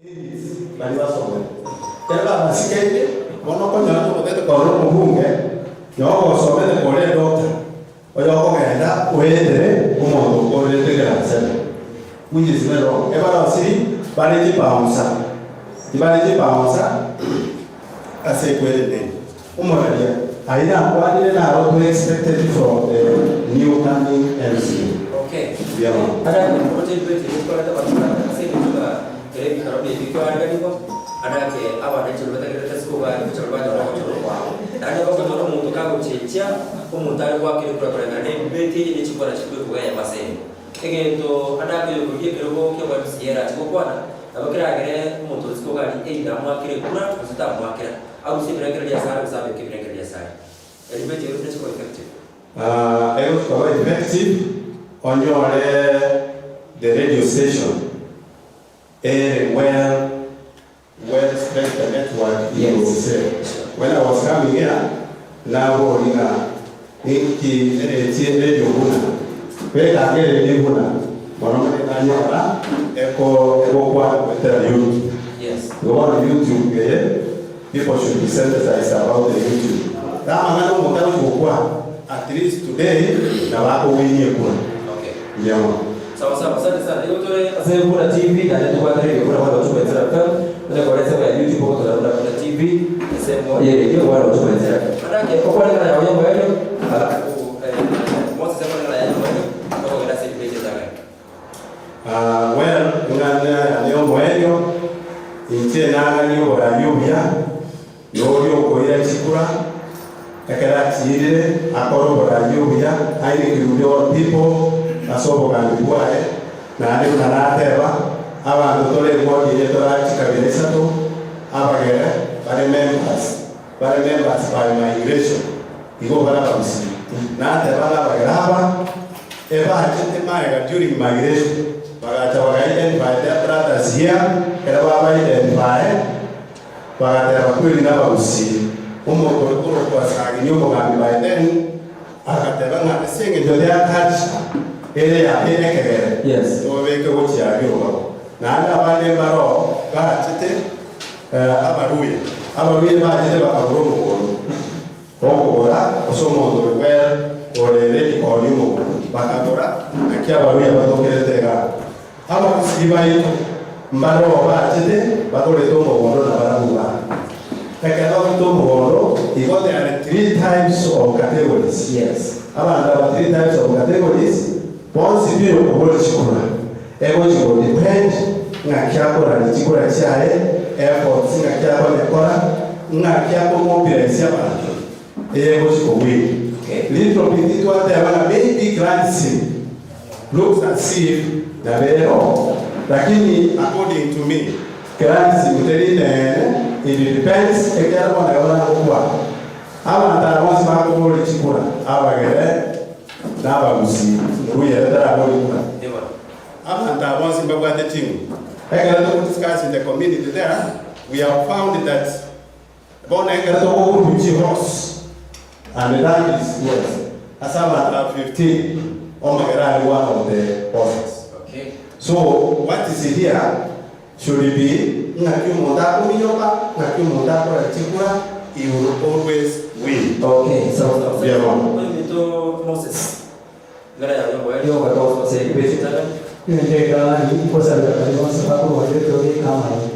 Elites baria basomete. Ekero babasikeire, bono okonyora togotete korora omobunge, noo ogosomete kore edoctor, oyo okogenda oetere omonto okorete class seven, which is very wrong. Ebarosiri bare chibouncer, tibare chibouncer ase ekwere eye. Omoraria, Aye nakwanire naro to expected from the new coming MCA. Okay. Mbuya mono. Adake omochenu bw'echiira ekorete amatunda ase engencho ng'a kera ebikaro mbiaye bikoariganigwa, adake abana enchera batagerete ase kobua gocha baria banyora ogochorwa kwabo. Naende bakonyora omonto kagochenchia omonto are goakera ekura koreng'ana n'ebibeti eye ne chikwana chikure kogeyema ase ere. Egento adake oyokoria ekerogo ki'obo MCA arache gokwana, nabo keragere omonto ore isiko gari either amoakere ekura gose tamoakera. Arusie ebirengererio asare gose abeke ebirengererio asare. Eribeti ero neche koba effective. Egochi koba effective onyore the radio station ere well well spread the network igoro gose. When I was coming here nabori ng'a ninki eretie radio buna beka ange radio buna mono mono nanyora eko egokwana goetera YouTube. Yes. Igo bono YouTube eye People should be sensitized about the YouTube. Namang'ana omonto agochi gokwana at least today nabo akowinia ekura. Okay. Mbuya mono. Sawa sawa, asante sana. Igo tore ase Buna TV naende tobwate radio buna 102.0 FM, onye kore ensemo ya YouTube ogotora buna Buna TV, ensemo ye radio 102.0 FM. Manake okwane ng'a yago yomoerio, alafu eh, Moses akwane ng'a yaye yomoerio, tokogenda ase debate etang'ani. Well, ing'ana yane y'omoerio, inche naganie oboraai obuya, na oria okoira chikura, ekero achiirire, akore oboraai obuya, I include all people ase obogambi bwaye, naende buna nateba, abanto tore eward eye tore chikabira isato, abagere bare members, bare members by migration, igo bare abagusii. Nateba ng'a abagere aba, ebachete magega during migration, bagacha baga identify their brothers here, ekero baba identify, bagateba kweri nabagusii. Omonto ore korokwa Sagini omogambi by then, agateba ng'a ase eng'encho their culture ere ya ekegere, Yes. tobabeke gochia aria obago. Naende abande mbaroo bachete Abaruya. Abaruya bachete bakagora omogondo, okogora ase omonto ore well ore ready koonia omogondo, bakagora, naki abaruya batokerete igaa. Abagusii baito mbaroo bachete bagorete omogondo na barabwo baa. Ekero bagorete omogondo, igo there are three types of categories. Yes. Abanto aba three types of categories, bonsi pi okoboria chikura. Egochi go depend ng'aki akorari chikura chiaye, efforts ng'aki akonyekora, ng'aki akomobilise abanto, eye egochi ko win. Little bit twateba ng'a maybe Gladys looks as if nabo ero, lakini according to me Gladys teri neene, it depends ekiagera bono iga baragokwana. Abanto aba bonsi bakoboria chikura, abagere na abagusii, mbuya ere taraborie kura. Abanto aba bonsi mbabwate chinguru. Ekero togo discuss in the community there, we have found that bono ekero tokogroup chihorse and donkeys ase abanto aba 15, omogere are one of the horses. So what is here Should be ng'aki omonto akominyoka, ng'aki omonto akora chikura, he will always win. Okay, sawa sawa. Mbuya mono. Oyominto Moses, ng'ana yaye omoerio ogatoa ase debate etang'ani. Egento egetang'ani, nkosabera baria bonsi bakorwaria ekero geika amaye.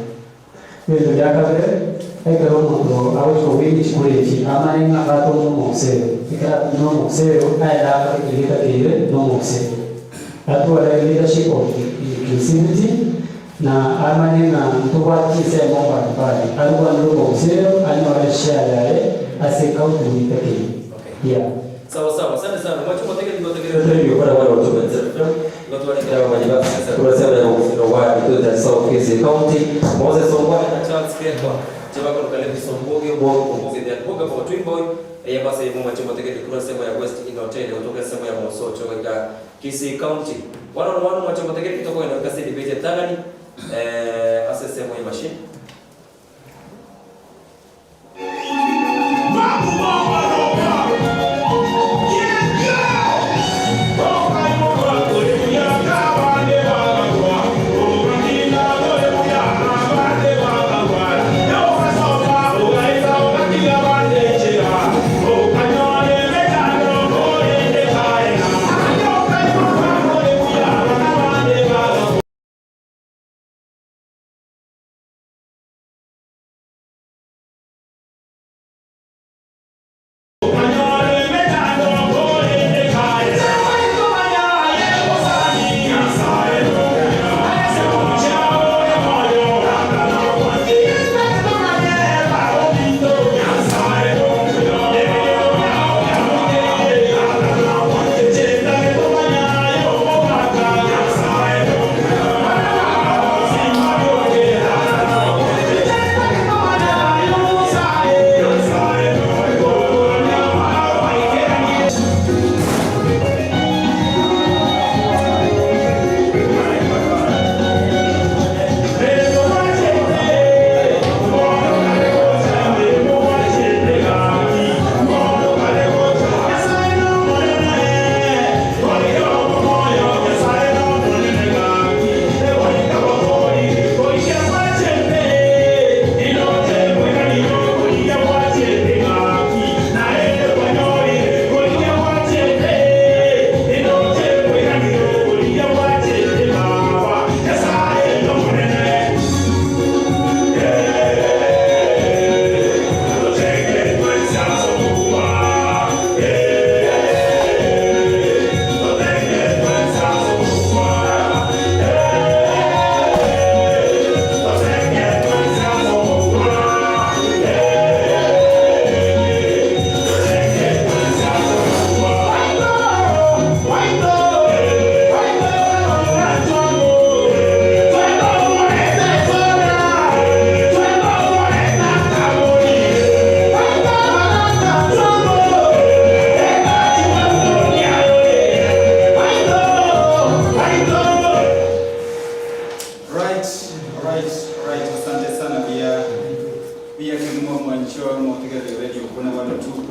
Egento gia kabere, ekero omonto agochia kogwenia chikura echi, amanye ng'a agatoma omosero. Ekero atomire omosero, aye akore keria getakeire na omosero. Atware leadership of inclusivity, na amanye ng'a ntobwate chinsemo mbari mbari, arwanere omogusero anyore eshare yaye ase ecounty buna etakeire. Okay. Yeah. Sawa sawa, asante sana. Mwache motegere nigo tegerete radio kora wale watu wa FM. Igo twarekera abamanyi ba siasa korwa ase abaya gosira wa Itoita South Kisii County. Moses Ongwae na Charles Kekwa. Chebakoroka Lewis Ombogi, Ombogi, Ombogi, the Advocacy for Twin Boy. Eyemo ase eyemo mwache motegete korwa ensemo ya West Inotere gotoka ensemo ya Mosocho goika Kisii County. One on one mwache motegereri tokogenda goika ase edebate entang'ani eh, ase ensemo ye machine.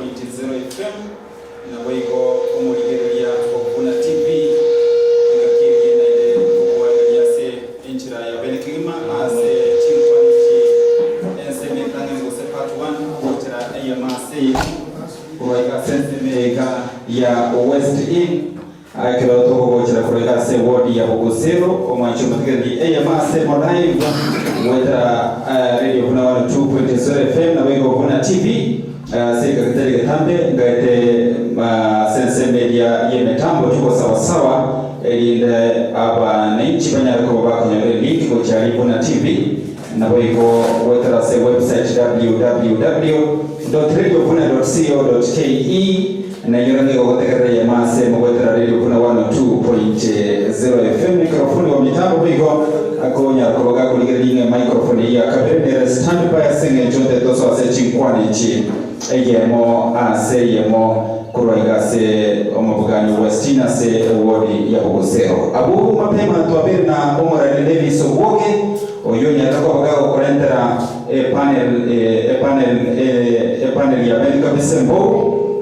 102.0 FM, naboigo omorigereria o Buna TV, engaki eria naende ngokoareria ase enchera ya bene kegima ase chinkwana echi ensemo etang'ani gose part 1 gochera eyemo ase eyemo korwa iga ase ensemo eye iga ya West Inn. Ekero togogochera korwa iga ase ewodi ya Bogosero, omwanchi omotegereri eyemo ase emo live goetera radio buna 102.0 FM naboigo buna TV ase egegetari getambe ngaete ase ensemo eria y'emetambo tuko sawasawa erinde abananchi banyare koba bakonyora elink gochia aria buna TV naboigo goetera ase website www.radiobuna.co.ke Nainyora nigo ogotegerera eyemo ase emo goetera Radio Buna 102.0 FM. Mikrofoni wa mitambo boigo akonyara koba gakorigereria ng'a emikrofoni eyio ya kabere nere standby ase eng'encho nte tosoa ase chinkwana echi eyemo ase eyemo korwa iga ase omobogani Westine ase ewodi ya Bogosero. Abwo mapema twabeire na omorari Davis Obwoge oyio onyarete koba gagokorentera Epanel, epanel, epanel ya bene kabisa embou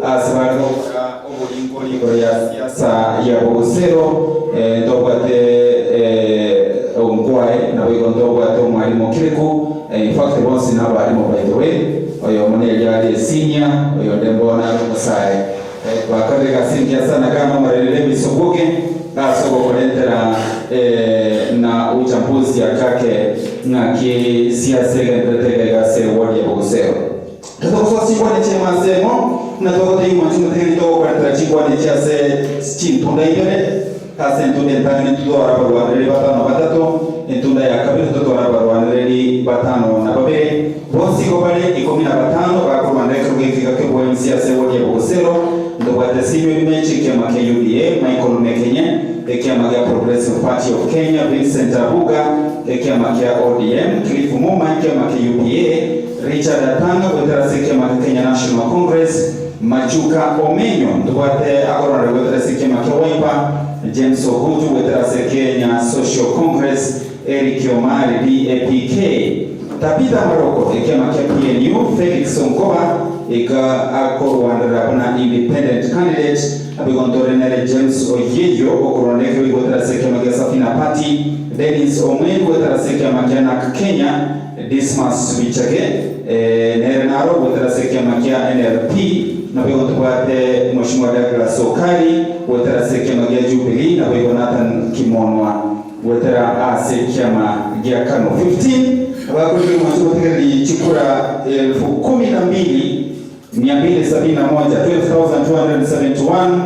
ase bare gokora oboringori igoro ya siasa ya bogosero. Ntobwate Ongwae, naboigo ntobwate omwalimu Kiriku. In fact bonsi nabalimu by the way, oyomo neria are esenior, oyonde mbono are omosae. Bakorire egasi engiya sana iga nomoreri Lewis Obuge ase ogokorentera na uchambuzi akake ng'aki siasa egenderete iga iga ase eward ya Bogosero. Totogosoa chinkwana echi emo ase emo, buna togotebia mwanche omotegereri togokorentera chinkwana echi ase chintunda ibere. Ase entunda entang'ani ntotware abarwanereri batano na batato, entunda ya kabere ntotware abarwanereri batano na babere. Bonsi igo bare ikomi na batano bakorwanera ekerogo ekiga ki'oboensi ase ewodi ya Bogosero. Ntobwate Simeon Mechi, ekiama kia UDA, Michael Mekenye, ekiama gia Progressive Party of Kenya, Vincent Abuga, ekiama kia ODM, Cliff Muma, ekiama kia UPA, Richard Atanga goetera ase ekiama kia Kenya National Congress, Machuka Omenyo, ntobwate akororera goetera ase ekiama kia Wiper, James Ogutu goetera ase Kenya Social Congress, Eric Omari DAPK, Tabitha Maroko ekiama kia PNU, Felix Onkoba iga akorwanderera buna independent candidate, naboigo ntore nere James Oyeyo okorwanera ekerogo goetera ase ekiama gia Safina Party, Dennis Omweri goetera ase ekiama kia Narc Kenya, Dismas Bichage nere naro goetera ase ekiama kia NLP, naboigo ntobwate Mweshimiwa Douglas Okari goetera ase ekiama gia Jubilee, naboigo Nathan Kimonwa goetera ase ekiama gia Kanu 15 abakorire omwancho gotegereria chikura 12,271, 12,271,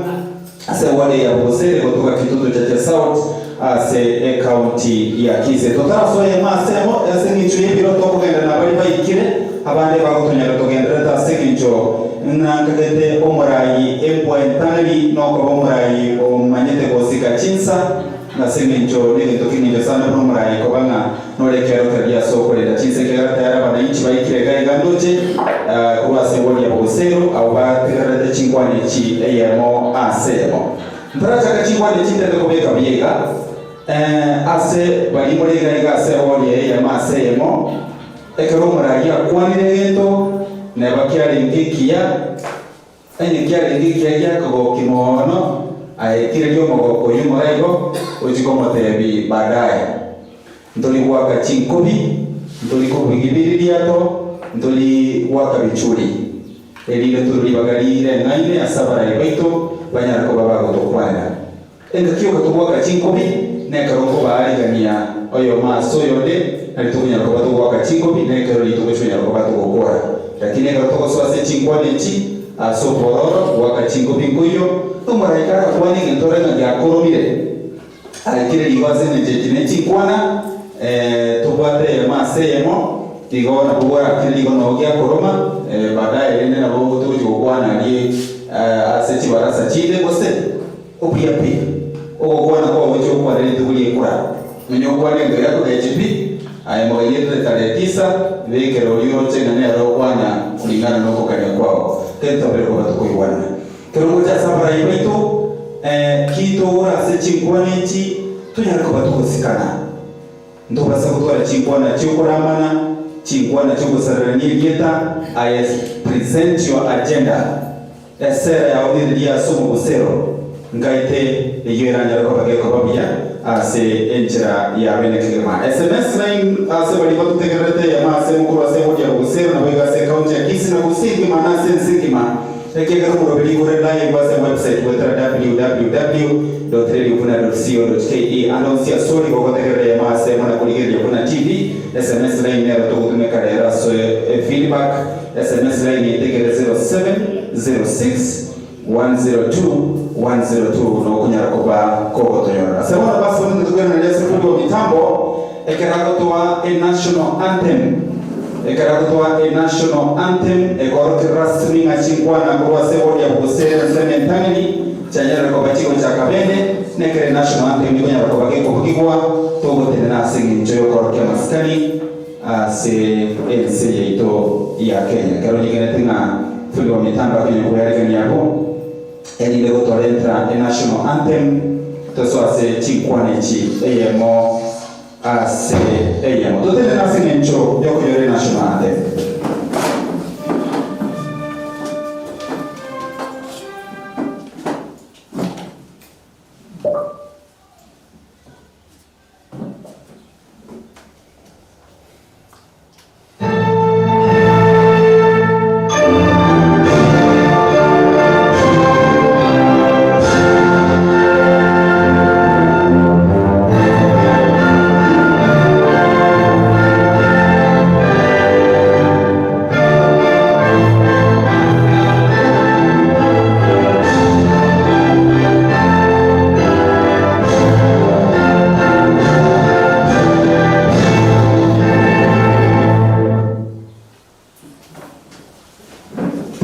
Ase eward ya Bosere gotoka Kitutu Chache South ase ecounty ya Kisii. Totarasoa emo ase emo ase eng'encho y'ebiro tokogenda na baria baikire, abande bagotonyora togendererete ase eng'encho ng'a nkagete omorai embwa entang'ani nokoba omorai omanyete gosika chinsa ase eng'encho negento keng'encho sana buna omorai koba ng'a Nore ekerokererio ase okorenda chinse ekiagera tayari abananchi baikire iga iga ndoche korwa ase egori ya bogosero, abwo bategererete chinkwana echi eyemo ase eyemo. Ntarachaka chinkwana echi ntete kobeka buya iga, ase baria more iga iga ase egori eye eyemo ase eyemo, ekero omoraria akwanire egento, neba kiarenge ekiya, Onye kiarenge ekiya giakogokia mono, aye tireria omogoko oyio moraigo, ochie komotebi baadaye. Ntori goaka chinkobi, ntori kobugia ebiririato, ntori goaka bichuri, erinde torwe ribaga rireng'aine ase abarai baito banyare koba bagotokwanera. Engaki yoka togoaka chinkobi, nekero nkobaarigania oyomo ase oyonde, nari tokonyara koba togoaka chinkobi, nekero rituko chikonyara koba togokora. Lakini ekero togosoa ase chinkwana echi, ase obwororo, goaka chinkobi nkoiyo, nomoraika agakwana egento ore ng'a giakoromire, arekire rigo ase engencho echi ne chinkwana, tobwate eyemo ase eyemo, igo nabo bwarakire rigo noo giakoroma, baadaye rende nabo togochia gokwana aria ase chibarasa chinde gose. Obuya pi, ogokwana kwao gochia gokwana rituko ri'ekura. Nonya okwane egento giakogechi pi, aye mogenyetere tarehe tisa, bekera oria oroche ng'a nere okwana kulingana nokogania kwao. Tentobere koba tokoigwanana. Kero ngocha ase abarai baito, ki togora ase chinkwana echi, tonyare koba togosikana. Ntobasa gotwara chinkwana chi'okoramana. Chinkwana chi'ogosarerania erieta, aye present your agenda, esera yao neriria ase omobosero, nkaete eyio eranyare koba gekoba buya ase enchera ya bene kegima. Sms line ase baria batotegererete eyemo ase mokoro ase ewodi ya bobosero naboigo ase ecounty ya Kisii na gose engima na ase ense engima ekiagera omoroberi igoro live ase website goetera www.radiovuna.co.ke ande onsi asore igo ogotegerera eyemo ase emo na korigereria buna TV Sms line nero togotumeka rero ase feedback. Sms line etegere 0706 102 102 nokonyara koba kogotonyorera. Ase bono basi bono titokoiraneria ase fundi wa mitambo ekero agotoa e national anthem ekero agotoa e national anthem ekoorokia rasmi ng'a chinkwana korwa ase ewodi ya Bogosera ensemo entang'ani chianyarire koba chigochaka bene nekero e national anthem ekonyara koba gekobugigwa togotenena ase eng'encho yokorokia amasikani Ase ense yaito ya Kenya, ekero nyegenete ng'a fundi wa mitambo akonye koyarigania abwo, erinde gotorentera e national anthem, tosoe ase chinkwana echi eyemo ase eyemo. Totenene ase eng'encho yokonyora e national anthem.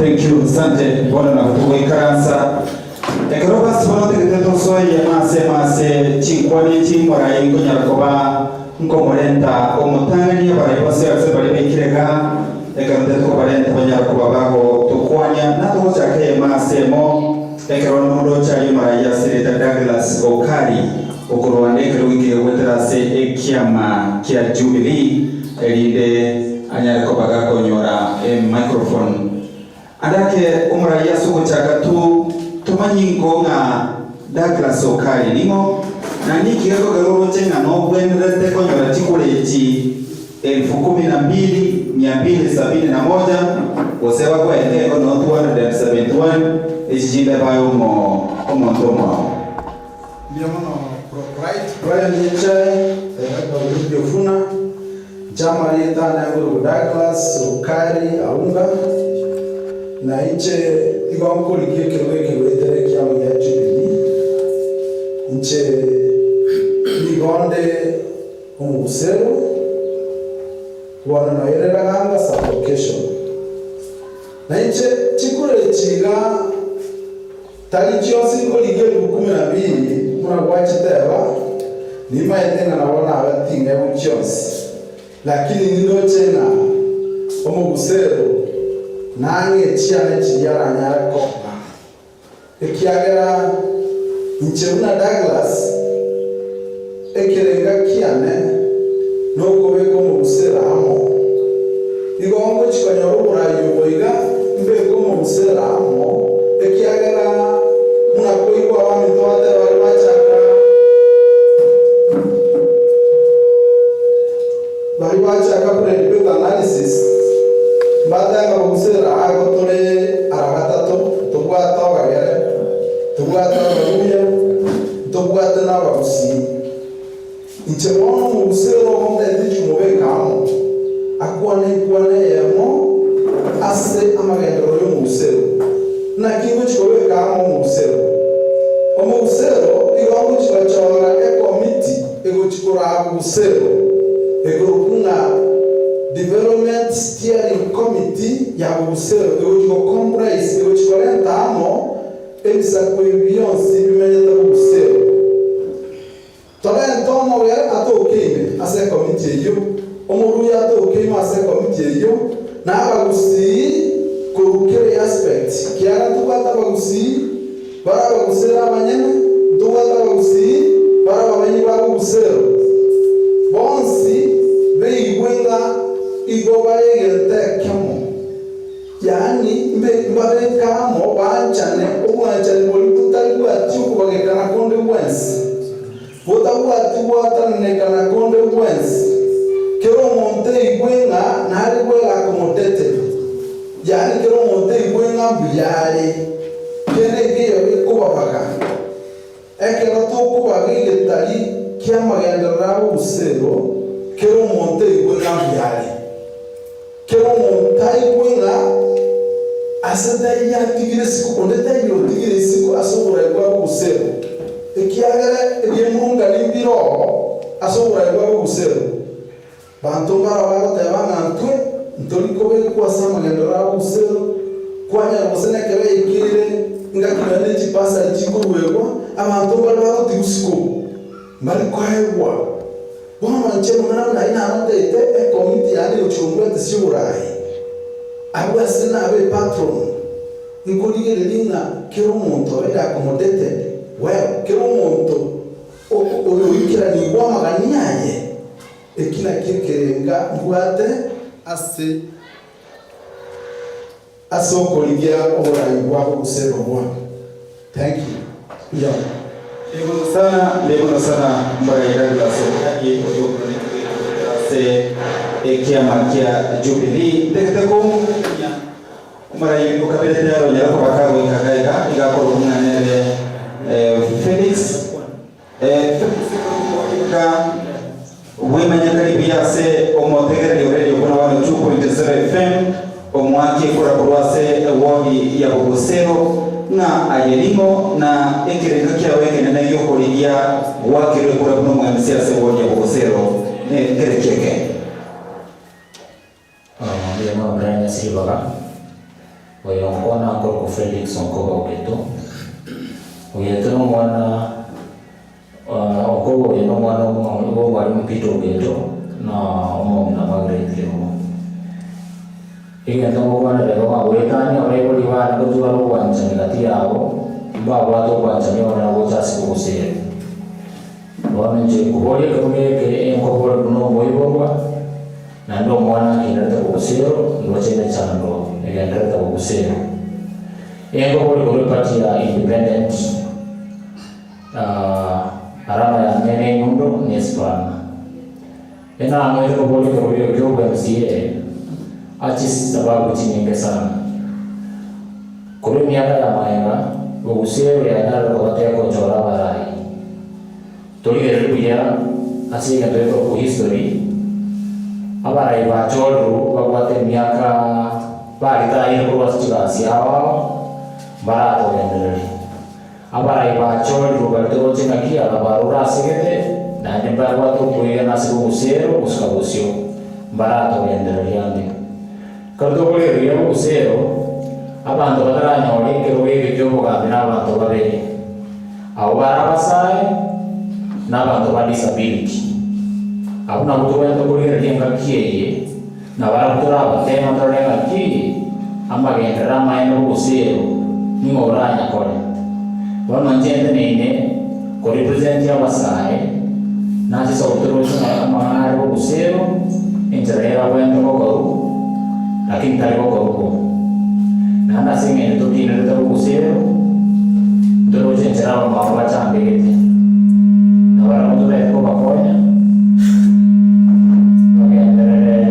Thank you, asante bono nabo togoikaransa ekero basi bono togete tosoe mase mase chinkwana echi morai nkonyara koba nkomorenta omotang'ani abarai bonsi ase baria baikire igaa ekero ntetukobarenta banyara koba bagotokwania natogochaka eyemo ase emo Ekero nondoche aria omoraia ase erieta Douglas Okari, okorwana ekerogo eke goetera ase ekiama kia Jubilee, erinde anyare koba gakonyora emicrophone. Andake omoraia ase ogochaka tu tomanyi nko ng'a Douglas Okari ning'o, na ninki gekogera oroche ng'a nobwenerete konyora chikura echi Elfu kumi na mbili mia mbili sabini na moja, gose bakoete igo no 271, echi chinde bae omo omonto omwabo. Mbuya mono Bright Brian Nyachae, Daudi Ofuna, inche amarieta ane akorokwa Douglas Rukari Aunga, na inche igo nkorigia ekerogo eke goetera ekiama gia Jubilee. Inche nigo nde Omobusero, bono noirera ganga sub-location. Na inche chikura echi iga tari chionsi nkorigia elifu kumi na mbili buna gwachiteba, nimaete ng'a nabo nabe ting'egwa chionsi. Lakini nindoche ng'a omobusero nang'e chiane chiria aranyare kong'a. Ekiagera inche buna Douglas, ekerenga kiane nokobeka omobusera amo. Igo ngochia konyora oborai obo iga mbeke omobusera amo, ekiagera buna koigwa abaminto bateba baria bachaka baria bachaka pre-debate analysis, mbateba ng'a bobusera aa igo tore ara gatato. Tobwate abagere, tobwate abaruya, ntobwate nabagusii. Inche bono omogusii ore ogondete chimobeke amo, akwane enkwana eyemo ase amagenderero y'omogusero. Naki ngochia kobeka amo omogusero? Omogusero igo agochia gochora ekomiti egochia koraa bogusero, ekorokwa ng'a Development Steering Committee ya bogusero egochia go comprise egochia korenta amo ebisaku ebi bionsi bimenyete bogusero. Torente omogere atoke ime ase ekomiti eyio, omoruya atoke ime ase ekomiti eyio, na abagusii korwa kera easpect, kiagera ntobwate abagusii bare abagusero abanyene, ntobwate abagusii bare abamenyi ba bogusero, bonsi beigwe ng'a. Igo bare egento ekemo, yaani mbabeke amo banchane, obwanchani boria botari bwati okobagekana konde gwensi, botabwati gwatananekana konde gwensi. Kera omonto aigwe ng'a nare bwera akomotete, yaani kera omonto aigwe ng'a mbuya are, kende nkeiyo gekobabaga. Ekero tokobaga egetari ki'amagenderero a boguseero, kera omonto aigwe ng'a mbuya are. Kera omonto aigwe ng'a ase taiyo atigire isiko, onde taiyo otigire isiko ase oborai bwa boguseero, ekiagera ebi'emurungani mbire oo ase oborai bwa boguseero. Banto mbarao bagoteba ng'a ntwe ntori kobekwa ase amagenderero a boguseero, kwanyora gose nekero yaikeire engaki nonya ne chibasari chikoruegwa, abanto mbare bagotigwa isiko, mbare koegwa. Bono inche buna nari naroteete ekomiti yane gochia kombwatisia oboraai, abwo ase nabe epatron, nkorigereria ng'a kera omonto obeire accommodated well, kera omonto oyoikeranigwe amagania aye. Eki nakio ekerenga mbwate ase ase okorigia oborai bwa boguserwa bwane. Thank you. Mbuya mono. Mbuya sana, mbuya sana Mbarai Douglas Omuyagi oyo okoranetwe goetera ase ekiama kia Jubilee. Ntagete komokania omorai okaberete aronyare koba kagoika iga iga iga akorokwa ng'a nere Felix. Ka bwemanyekani buya ase omotegereri o radio buna 102.0 FM, omwaki ekura korwa ase ewodi ya Bobosero, ng'a aye ning'o na ekerengo kiao ekenene gi'okorigia gwakerwe ekura buna omo-MC ase ewodi ya Bobosero ne kereki eke. Mbuya mono Brian ase ribaga. Oyo nkwana nkorokwa Felix Onkoba Ogeto. Ogeto na omwana Onkoba oyo na omwana bwa omwalimu Peter Ogeto na omong'ina Margaret Kerubo. Egento ngokwanera igo ng'a goetania abaibori bane gotwara obwanchani gati yabo, mbabwate obwanchani obonene gocha ase bogosera. Bono inche nkoboria ekerogo eke enkobore buna omoiborwa, naende omwana akinderete bogusero, ndoche emechando egendererete bogusero. Enkobori korwa eparty ya Independent, alama yane ne enyundo ne esipana. Enamoete koboria ekerogo eke kia obo MCA, ache chisababu chinyinge sana. Korwa emiaka ya magega, bogusero yanyarire koba tegochora abarai. Torigererie buya ase egento gekorokwa history, abarai bachorirwe babwate emiaka baritaire korwa ase chigasi ao ao, mbaratogendererie. Abarai bachorirwe baria toroche ng'aki aba barure asegete, naende mbabwate okwegena ase bogusero gosuka bosio, mbaratogendererie ande. Ekero tokorigereria bogusero, abanto bataranyore ekerogo eke ki'obogambi nabanto babere, abwo bare abasae na abanto ba disability. Abwo nabwo togwenerete korigereria engaki eye, na barabwo torabateema torore ng'aki amagenderero amaene bogusero ning'o oranyakore. Bono inche nteneine korepresent abasae, nase sauti toroche ng'a amang'ana are bogusero, enchera eragwente gokorwa, lakini tari gokorwa bo. Naende ase eng'encho totinerete bogusero, ntoroche enchera abamwabo bachandegete.